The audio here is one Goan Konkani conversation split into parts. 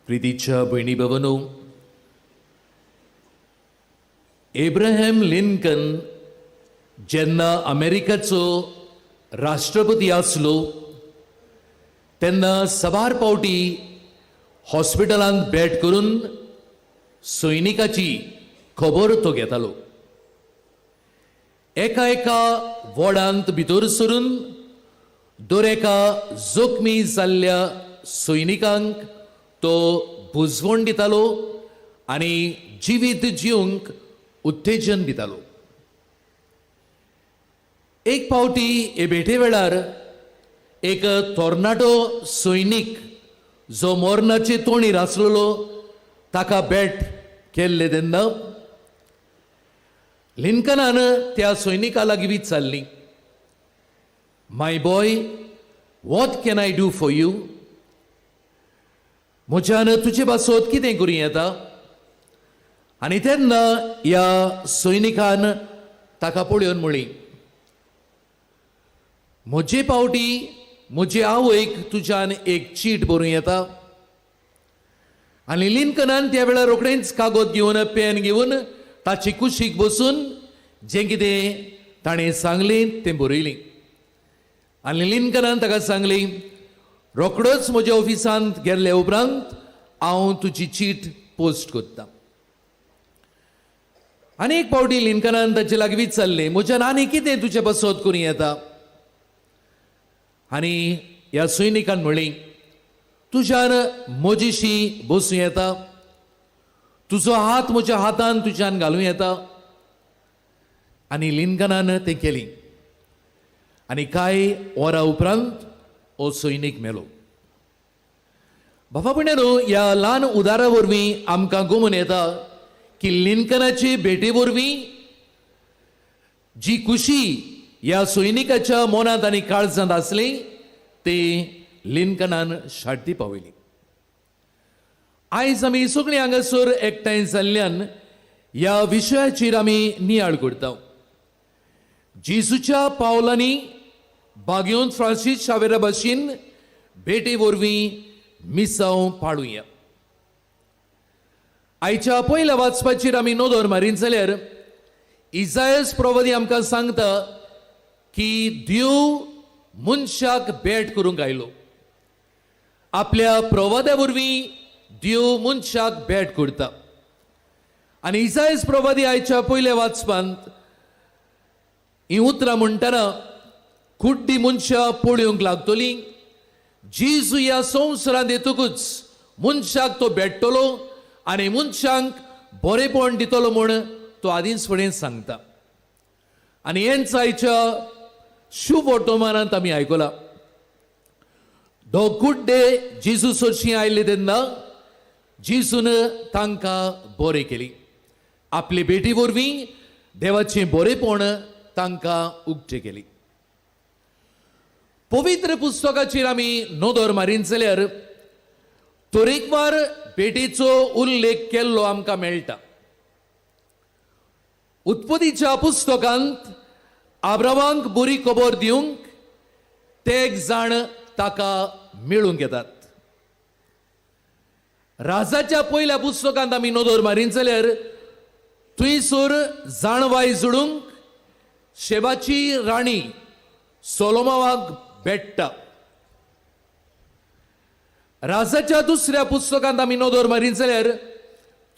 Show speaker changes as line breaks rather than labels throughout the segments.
प्रितीच्या भयणी भवनो, एब्राहम लिंकन जेन्ना अमेरिकाचो राष्ट्रपती आसलो तेन्ना साबार फावटी हॉस्पिटलांत भेट करून सैनिकाची खबर तो घेतालो. एका एका वॉर्डांत भितर सरून दर एका जखमी जाल्ल्या सैनिकांक तो बुजवण दितालो आनी जिवीत जिवंक उत्तेजन दितालो. एक फावटी हे भेटे वेळार एक तरणाटो सैनीक जो मरणाचे तोणीर आसलेलो ताका भेट केल्ले तेन्ना लिंकनान त्या सैनिका लागीं विचारली, "My boy, what can I do for you? म्हज्यान तुजे पासत कितें करूं येता?" आनी तेन्ना ह्या सैनिकान ताका पळोवन म्हळी, "म्हजे पावटी म्हजे आवयक तुज्यान एक चीट बरोवं येता?" आनी लिंकनान त्या वेळार रोखडेंच कागद घेवन, पेन घेवन ताचे कुशीक बसून जें कितें ताणें सांगलें तें बरयलें. आनी लिंकनान ताका सांगलें, "रोखडोच म्हज्या ऑफिसांत गेल्ले उपरांत हांव तुजी चीट पोस्ट करता." आनी एक फावटी लिंकनान ताचे लागीं विचारलें, "म्हज्यान आनी कितें तुजे पासत करूं येता?" आनी ह्या सैनिकान म्हणलें, "तुज्यान म्हजेशी बसूं येता? तुजो हात म्हज्या हातान तुज्यान घालूं येता?" आनी लिंकनान तें केली आनी कांय वरां उपरांत हो सैनीक मेलो. बाबा भयणांनो, ह्या ल्हान उदारा वरवीं आमकां गमून येता की लिंकनाचे भेटे वरवीं जी खुशी ह्या सैनिकाच्या मनांत आनी काळजांत आसली ती लिंकनान शार्ती पावयली. आयज आमी सगळीं हांगासर एकठांय जाल्ल्यान ह्या विशयाचेर आमी नियाळ करता. जेजूच्या पावलांनी भाग्योन फ्रांसीस शावेरा भाशेन भेटे वरवीं मिसांव पाळुया. आयच्या पयल्या वाचपाचेर आमी नदर मारीत जाल्यार इजायस प्रवादी आमकां सांगता की देव मनशाक भेट करूंक आयलो. आपल्या प्रवाद्या वरवीं देव मनशाक भेट करता. आनी इजायस प्रवादी आयच्या पयल्या वाचपांत ही उतरां म्हणटना, कुड्डी मनशां पळोवंक लागतली, जेजू ह्या संवसारांत येतकूच मनशाक तो भेट्टलो आनी मनशांक बरेपण दितलो म्हूण तो आदींच फुडें सांगता. आनी हेंच आयच्या शुभ वर्तमानांत आमी आयकलां. दोग कुड्डे जेजू सरशीं आयले तेन्ना जेजून तांकां बरें केली. आपले भेटी वरवीं देवाचें बरेपण तांकां उक्तें केली. पवित्र पुस्तकाचेर आमी नदर मारीत जाल्यार तरेकवार भेटीचो उल्लेख केल्लो आमकां मेळटा. उत्पत्तीच्या पुस्तकांत आब्रावांक बरी खबर दिवंक ते एक जाण ताका मेळूंक येतात. राजाच्या पयल्या पुस्तकांत आमी नदर मारीत जाल्यार थंयसर जाणवाय जोडूंक शेबाची राणी सोलोमावाक भेट्टा. राजाच्या दुसऱ्या पुस्तकांत आमी नदर मारीत जाल्यार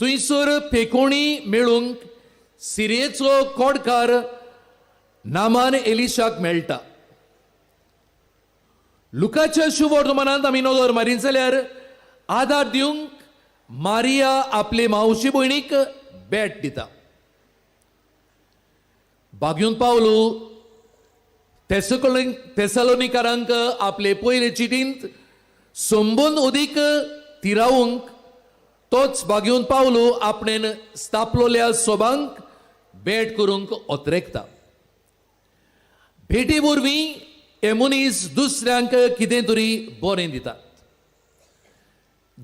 थंयसर पेकोणी मेळूंक सिरियेचो कोडकार नामान एलिशाक मेळटा. लुकाच्या शुभवर्तमानांत आमी नदर मारीत जाल्यार आदार दिवंक मारिया आपले मावशी भयणीक भेट दिता. बागयून पावलू तेसलोनिकारांक आपले पयले चिटींत संबंद अदीक तिरावंक तोच बागयून पावलू आपणेन स्थापलोल्या सोबांक भेट करूंक ओतरेकता. भेटी वरवीं हे मनीस दुसऱ्यांक कितें तरी बरें दितात.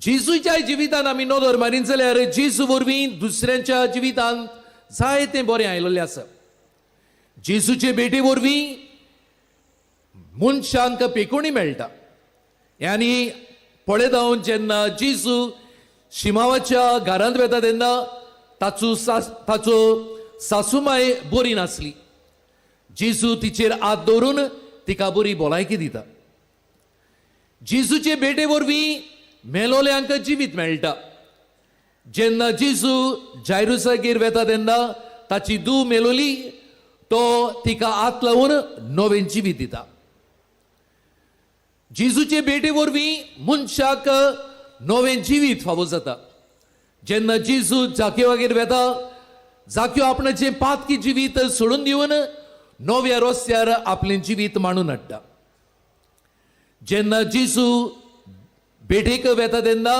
जेजूच्या जिवितांत आमी नदर मारीत जाल्यार जेजू वरवीं दुसऱ्यांच्या जिवितांत जायतें बरें आयिल्लें आसा. जेजूचे भेटी वरवीं मनशांक पेकोणी मेळटा. आनी पळयता हांव, जेन्ना जेजू शिमावाच्या घरांत वेता तेन्ना ताचो सासूमाय बरी नासली. जेजू तिचेर हात दवरून तिका बरी भलायकी दिता. जेजूचे भेटे वरवीं मेलोल्यांक जिवीत मेळटा. जेन्ना जेजू जायरुसागेर वेता तेन्ना ताची धूव मेलोली, तो तिका हात लावन नवें जिवीत दिता. जेजूचे भेटे वरवीं मनशाक नवें जिवीत फावो जाता. जेन्ना जेजू जाक्योवागेर वेता, जाक्यो आपणाचें पातकी जिवीत सोडून दिवन नव्या रस्त्यार आपलें जिवीत मांडून हाडटा. जेन्ना जेजू भेटेक वेता तेन्ना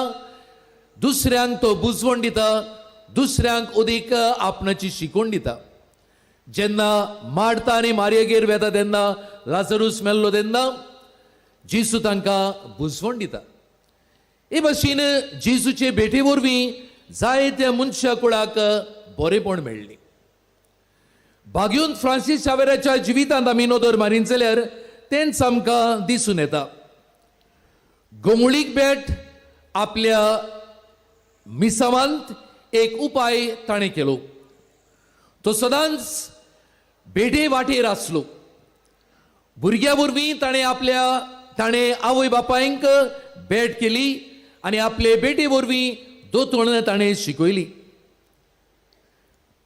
दुसऱ्यांक तो बुजवण दिता, दुसऱ्यांक अदीक आपणाची शिकवण दिता. जेन्ना मार्ता आनी मारयेगेर वेता तेन्ना लाजरूस मेल्लो तेन्ना जेजू तांकां बुजवण दिता. हे भाशेन जेजूचे भेटे वरवीं जायत्या मनशा कुळाक बरेपण मेळ्ळें. भाग्यून फ्रांसीस शावेराच्या जिवितांत आमी नदर मारीन जाल्यार तेंच आमकां दिसून येता. गोमुळीक भेट आपल्या मिसावांत एक उपाय ताणें केलो. तो सदांच भेटे वाटेर आसलो. भुरग्या वरवीं ताणें आवय बापायंक भेट केली आनी आपले भेटे वरवीं दोतोण ताणें शिकयली.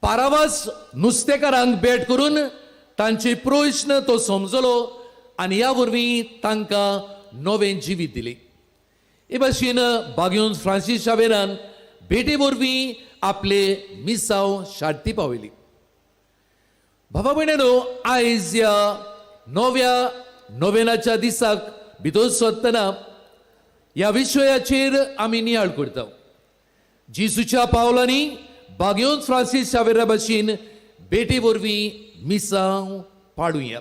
पारावास नुस्तेकारांक भेट करून तांचे प्रश्न तो समजलो आनी ह्या वरवीं तांकां नवें जिवीत दिलें. हे भाशेन बाग्यून फ्रांसीस शावेरान भेटे वरवीं आपले मिसांव शार्ती पावयली. बाबा भयणीनो, आयज ह्या नव्या नोवेनाच्या दिसाक भितर सरतना ह्या विशयाचेर आमी नियाळ करता. जेजूच्या पावलांनी बाग्योन फ्रांसीस शावेरा भाशेन भेटे वरवीं मिसांव पाडुया.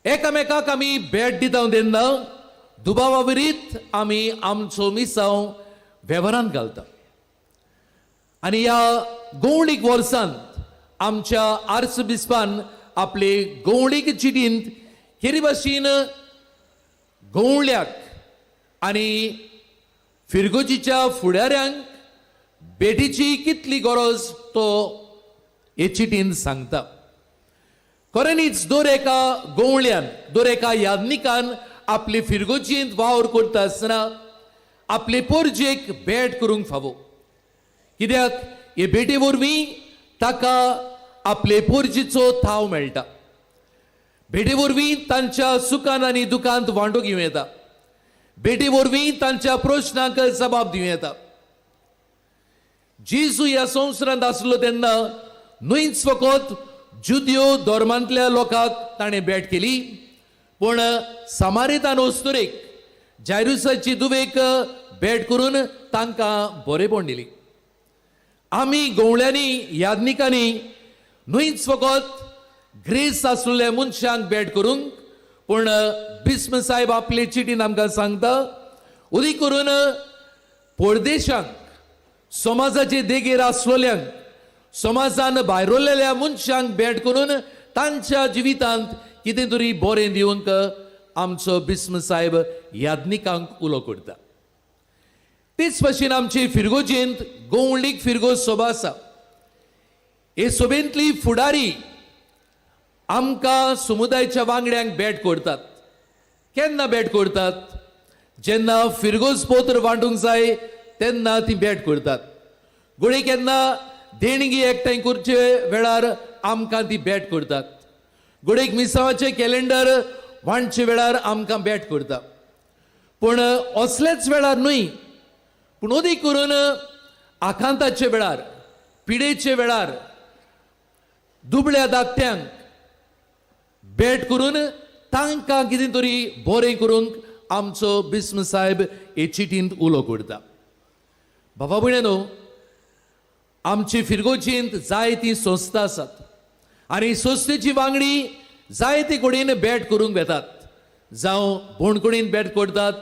एकामेकाक आमी भेट दिता तेन्ना दुबावा विरीत आमी आमचो मिसांव वेव्हारांत घालता. आनी ह्या गोवणीक वर्सांत आमच्या आर्चबिस्पान आपले गोवणीक चिटींत केरी भाशेन गोवळ्याक आनी फिरगोजीच्या फुडाऱ्यांक भेटीची कितली गरज तो हे चिटीन सांगता. खऱ्यांनीच दर एका गोवळ्यान, दर एका याज्ञिकान आपले फिरगोजींत वावर करता आसतना आपले पोरजेक भेट करूंक फावो. कित्याक हे भेटे वरवीं ताका आपले पोरजेचो थाव मेळटा. भेटे वरवीं तांच्या सुखान आनी दुखांत वांटो घेवं येता. भेटे वरवीं तांच्या प्रश्नांक जबाब दिवं येता. जेजू ह्या संवसारांत आसलो तेन्ना न्हयच फकत जुदियो धर्मांतल्या लोकांक ताणें भेट केली, पूण सामारितान अस्तुरेक जायरुसाची दुवेक भेट करून तांकां बरेपण दिली. आमी गोवळ्यांनी, याज्ञिकांनी न्हयच फकत ग्रेस आसलेल्या मनशांक भेट करूंक, पूण बिस्म साहेब आपले चिटीन आमकां सांगता, उदी करून परदेशांक, समाजाचे देगेर आसलेल्यांक, समाजान भायरलेल्या मनशांक भेट करून तांच्या जिवितांत कितें तरी बरें दिवंक आमचो बिस्म साहेब याज्ञिकांक उलो करता. तेच भाशेन आमचे फिरगोजेंत गोवणीक फिरगोज सभा आसा. हे सभेंतली फुडारी आमकां समुदायाच्या वांगड्यांक भेट करतात. केन्ना भेट करतात? जेन्ना फिरगोज पोत्र वांटूंक जाय तेन्ना ती भेट करतात. घडये केन्ना देणगी एकठांय करचे वेळार आमकां ती भेट करतात. घडयेक मिसावाचें कॅलेंडर वांटचे वेळार आमकां भेट करता. पूण असलेच वेळार न्हय, पूण अदीक करून आकांताचे वेळार, पिडेचे वेळार दुबळ्या धाकट्यांक भेट करून तांकां कितें तरी बरें करूंक आमचो बिस्म साहेब हे चिटींत उलो करता. बाबा भयणीनो, आमचे फिरगोजींत जायती संस्था आसात आनी संस्थेची वांगडी जायते कडेन भेट करूंक वेतात. जावं बोणकुणीन भेट करतात,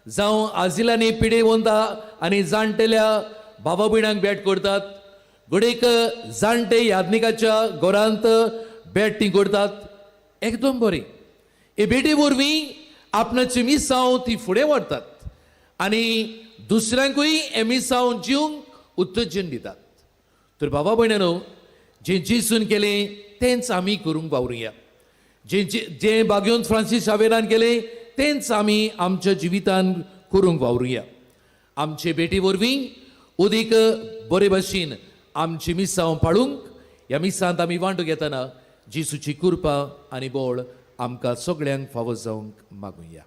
जावं आजिलांनी पिडे वंदा आनी जाणटेल्या बाबा भयणांक भेट करतात, घडयेक जाणटे याज्ञिकाच्या घरांत भेट ती करतात. एकदम बरी हे भेटी वरवीं आपणाची मिसांव ती फुडें व्हरतात आनी दुसऱ्यांकूय हें मिसांव जिवंक उत्तेजन दितात. तर बाबा भयणानो, जें जेजून केलें तेंच आमी करूंक वावरुया. जें जें बाग्योन फ्रांसीस शावेरान केलें तेंच आमी आमच्या जिवितान करूंक वावरुया. आमचे भेटी वरवीं उदीक बरे भाशेन आमची मिसांव पाळूंक ह्या मिसांत आमी वांटो घेतना जेजूची कृपा आनी बळ आमकां सगळ्यांक फावो जावंक मागुया.